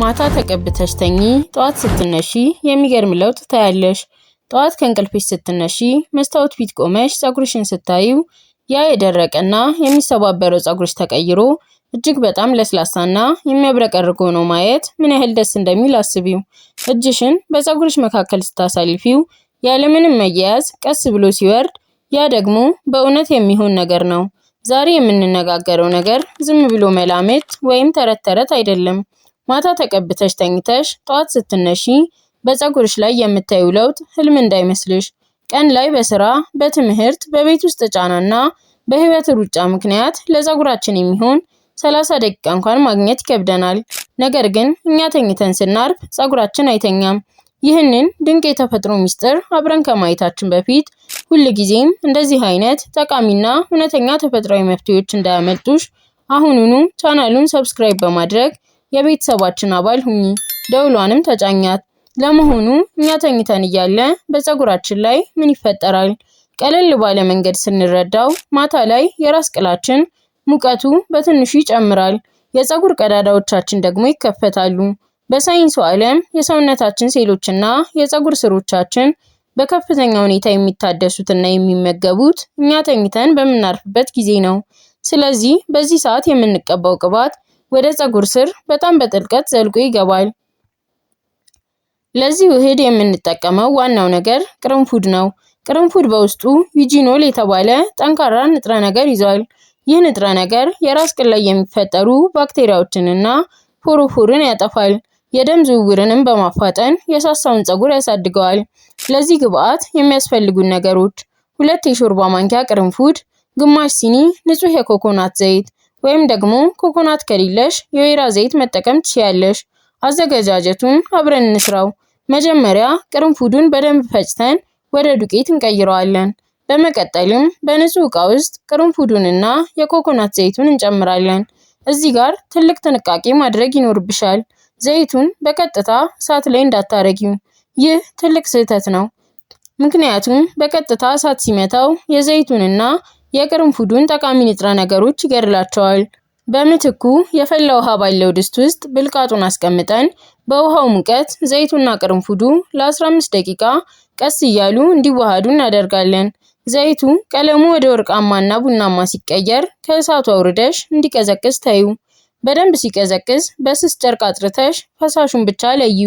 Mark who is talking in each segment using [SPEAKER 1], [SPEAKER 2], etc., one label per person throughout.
[SPEAKER 1] ማታ ተቀብተሽ ተኚ፣ ጠዋት ስትነሺ የሚገርም ለውጥ ታያለሽ። ጠዋት ከእንቅልፍሽ ስትነሺ መስታወት ፊት ቆመሽ ፀጉርሽን ስታዪው ያ የደረቀና የሚሰባበረው ፀጉርሽ ተቀይሮ እጅግ በጣም ለስላሳና የሚያብረቀርቅ ሆኖ ማየት ምን ያህል ደስ እንደሚል አስቢው። እጅሽን በፀጉርሽ መካከል ስታሳልፊው ያለምንም መያያዝ ቀስ ብሎ ሲወርድ፣ ያ ደግሞ በእውነት የሚሆን ነገር ነው። ዛሬ የምንነጋገረው ነገር ዝም ብሎ መላምት ወይም ተረት ተረት አይደለም። ማታ ተቀብተሽ ተኝተሽ ጠዋት ስትነሺ በፀጉርሽ ላይ የምታዪው ለውጥ ህልም እንዳይመስልሽ። ቀን ላይ በስራ፣ በትምህርት፣ በቤት ውስጥ ጫናና በህይወት ሩጫ ምክንያት ለፀጉራችን የሚሆን 30 ደቂቃ እንኳን ማግኘት ይከብደናል። ነገር ግን እኛ ተኝተን ስናርፍ ፀጉራችን አይተኛም። ይህንን ድንቅ የተፈጥሮ ሚስጥር አብረን ከማየታችን በፊት ሁልጊዜም እንደዚህ አይነት ጠቃሚና እውነተኛ ተፈጥሯዊ መፍትሄዎች እንዳያመልጡሽ አሁኑኑ ቻናሉን subscribe በማድረግ የቤተሰባችን አባል ሁኚ፣ ደውሏንም ተጫኛት። ለመሆኑ እኛ ተኝተን እያለ በፀጉራችን ላይ ምን ይፈጠራል? ቀለል ባለ መንገድ ስንረዳው ማታ ላይ የራስ ቅላችን ሙቀቱ በትንሹ ይጨምራል፣ የፀጉር ቀዳዳዎቻችን ደግሞ ይከፈታሉ። በሳይንሱ ዓለም የሰውነታችን ሴሎችና የፀጉር ስሮቻችን በከፍተኛ ሁኔታ የሚታደሱትና የሚመገቡት እኛ ተኝተን በምናርፍበት ጊዜ ነው። ስለዚህ በዚህ ሰዓት የምንቀባው ቅባት ወደ ፀጉር ስር በጣም በጥልቀት ዘልቆ ይገባል። ለዚህ ውህድ የምንጠቀመው ዋናው ነገር ቅርንፉድ ነው። ቅርንፉድ በውስጡ eugenol የተባለ ጠንካራ ንጥረ ነገር ይዟል። ይህ ንጥረ ነገር የራስ ቅል ላይ የሚፈጠሩ ባክቴሪያዎችንና ፎሮፎርን ያጠፋል። የደም ዝውውርንም በማፋጠን የሳሳውን ፀጉር ያሳድገዋል። ለዚህ ግብአት የሚያስፈልጉን ነገሮች 2 የሾርባ ማንኪያ ቅርንፉድ፣ ግማሽ ሲኒ ንጹህ የኮኮናት ዘይት ወይም ደግሞ ኮኮናት ከሌለሽ የወይራ ዘይት መጠቀም ትችያለሽ። አዘገጃጀቱን አብረን እንስራው። መጀመሪያ ቅርንፉዱን በደንብ ፈጭተን ወደ ዱቄት እንቀይረዋለን። በመቀጠልም በንጹህ ዕቃ ውስጥ ቅርንፉዱንና የኮኮናት ዘይቱን እንጨምራለን። እዚህ ጋር ትልቅ ጥንቃቄ ማድረግ ይኖርብሻል። ዘይቱን በቀጥታ እሳት ላይ እንዳታረጊው። ይህ ትልቅ ስህተት ነው። ምክንያቱም በቀጥታ እሳት ሲመታው የዘይቱንና የቅርንፉዱን ጠቃሚ ንጥረ ነገሮች ይገድላቸዋል። በምትኩ የፈላ ውሃ ባለው ድስት ውስጥ ብልቃጡን አስቀምጠን በውሃው ሙቀት ዘይቱና ቅርንፉዱ ለ15 ደቂቃ ቀስ እያሉ እንዲዋሃዱ እናደርጋለን። ዘይቱ ቀለሙ ወደ ወርቃማና ቡናማ ሲቀየር ከእሳቱ አውርደሽ እንዲቀዘቅዝ ተዩ። በደንብ ሲቀዘቅዝ በስስ ጨርቅ አጥርተሽ ፈሳሹን ብቻ ለዩ።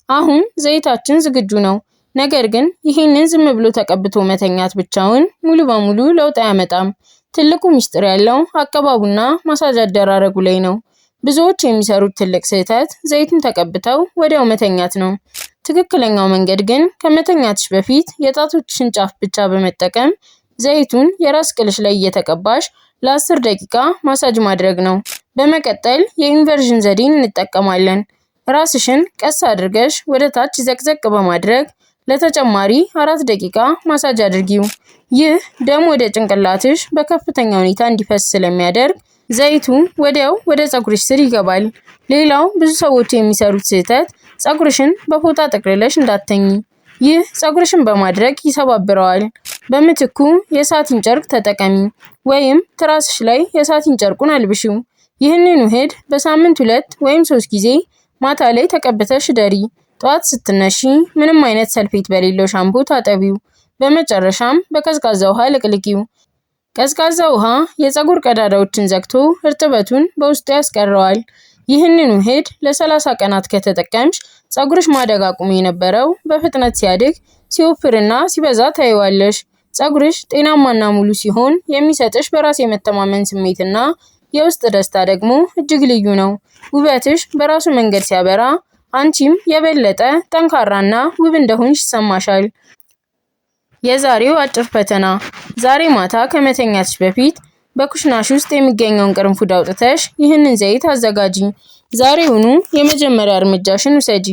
[SPEAKER 1] አሁን ዘይታችን ዝግጁ ነው። ነገር ግን ይህንን ዝም ብሎ ተቀብቶ መተኛት ብቻውን ሙሉ በሙሉ ለውጥ አያመጣም። ትልቁ ሚስጥር ያለው አቀባቡና ማሳጅ አደራረጉ ላይ ነው። ብዙዎች የሚሰሩት ትልቅ ስህተት ዘይቱን ተቀብተው ወዲያው መተኛት ነው። ትክክለኛው መንገድ ግን ከመተኛትሽ በፊት የጣቶችሽን ጫፍ ብቻ በመጠቀም ዘይቱን የራስ ቅልሽ ላይ እየተቀባሽ ለ10 ደቂቃ ማሳጅ ማድረግ ነው። በመቀጠል የ inversion ዘዴን እንጠቀማለን። ራስሽን ቀስ አድርገሽ ወደ ታች ዘቅዘቅ በማድረግ ለተጨማሪ 4 ደቂቃ ማሳጅ አድርጊው። ይህ ደም ወደ ጭንቅላትሽ በከፍተኛ ሁኔታ እንዲፈስ ስለሚያደርግ ዘይቱ ወዲያው ወደ ፀጉርሽ ስር ይገባል። ሌላው ብዙ ሰዎች የሚሰሩት ስህተት ፀጉርሽን በፎጣ ጠቅልለሽ እንዳትተኚ። ይህ ፀጉርሽን በማድረግ ይሰባብረዋል። በምትኩ የ satin ጨርቅ ተጠቀሚ ወይም ትራስሽ ላይ የ satin ጨርቁን አልብሺው። ይህንን ውህድ በሳምንት 2 ወይም 3 ጊዜ ማታ ላይ ተቀብተሽ እደሪ። ጠዋት ስትነሺ ምንም አይነት ሰልፌት በሌለው ሻምፖ ታጠቢው። በመጨረሻም በቀዝቃዛ ውሃ ለቅልቂው። ቀዝቃዛ ውሃ የፀጉር ቀዳዳዎችን ዘግቶ እርጥበቱን በውስጡ ያስቀረዋል። ይህንን ውህድ ለ30 ቀናት ከተጠቀምሽ ፀጉርሽ ማደግ አቁሞ የነበረው በፍጥነት ሲያድግ፣ ሲወፍርና ሲበዛ ታይዋለሽ። ፀጉርሽ ጤናማና ሙሉ ሲሆን የሚሰጥሽ በራስ የመተማመን ስሜትና የውስጥ ደስታ ደግሞ እጅግ ልዩ ነው። ውበትሽ በራሱ መንገድ ሲያበራ አንቺም የበለጠ ጠንካራና ውብ እንደሆንሽ ይሰማሻል። የዛሬው አጭር ፈተና፣ ዛሬ ማታ ከመተኛትሽ በፊት በኩሽናሽ ውስጥ የሚገኘውን ቅርንፉድ አውጥተሽ ይህንን ዘይት አዘጋጂ። ዛሬውኑ የመጀመሪያ እርምጃሽን ውሰጂ።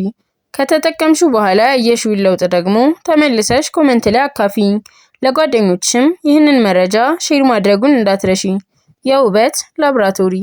[SPEAKER 1] ከተጠቀምሽው በኋላ ያየሽውን ለውጥ ደግሞ ተመልሰሽ comment ላይ አካፍይኝ። ለጓደኞችሽም ይህንን መረጃ share ማድረጉን እንዳትረሺ። የውበት ላብራቶሪ።